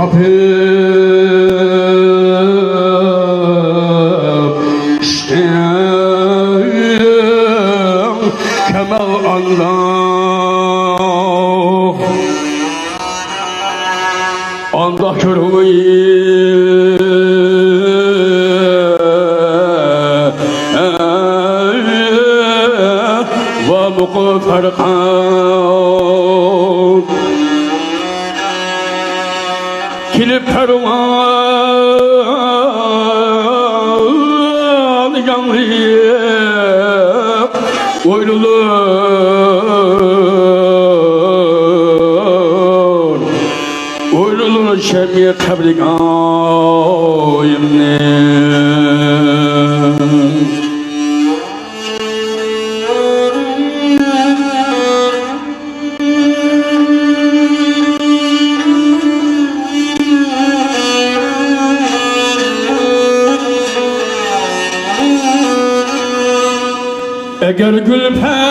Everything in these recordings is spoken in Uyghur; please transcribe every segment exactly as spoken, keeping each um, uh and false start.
تاپىپ چۈشتىڭ كامال ئانداق، ئانداق كۆرۈڭ ۋامۇقۇ پەرقان. كېلىپ پەرۋان ياڭلىق ئويۇلۇر، ئويۇلۇر شەمئى قەبرىگاھىمنى. ئەگەر گۈلپەردىدە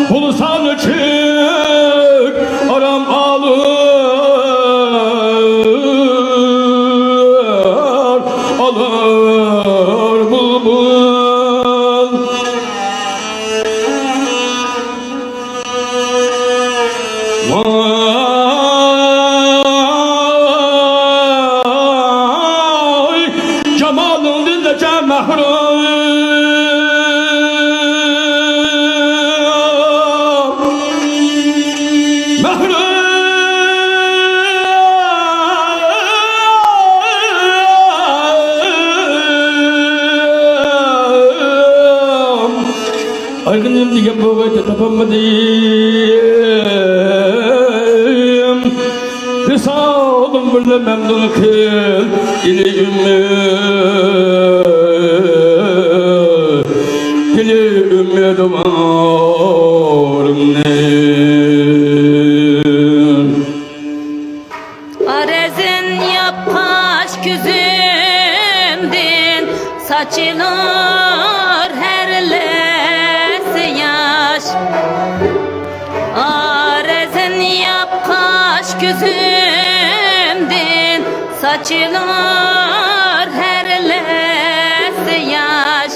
بولسا نېچۈن ئارام ئالۇر، ئالۇر بۇلبۇل. ۋاي، جامالىڭدىن نەچچە مەھرۇم، مەھرۇم. ئايغىنىم دېگەن بۇ غايىتى تاپالمىدىم. ۋىسالىڭ بىلەن مەمنۇن قىل ئىلى ئۈممەت، ئىلى ئۈممەت بارىمنى. ئارىزىن ياپقاچ كۆزۈمدىن ساچىلۇر ھەر لەھزە ياش. ئارىزىن ياپقاچ كۆزۈمدىن ساچىلۇر ھەر لەھزە ياش.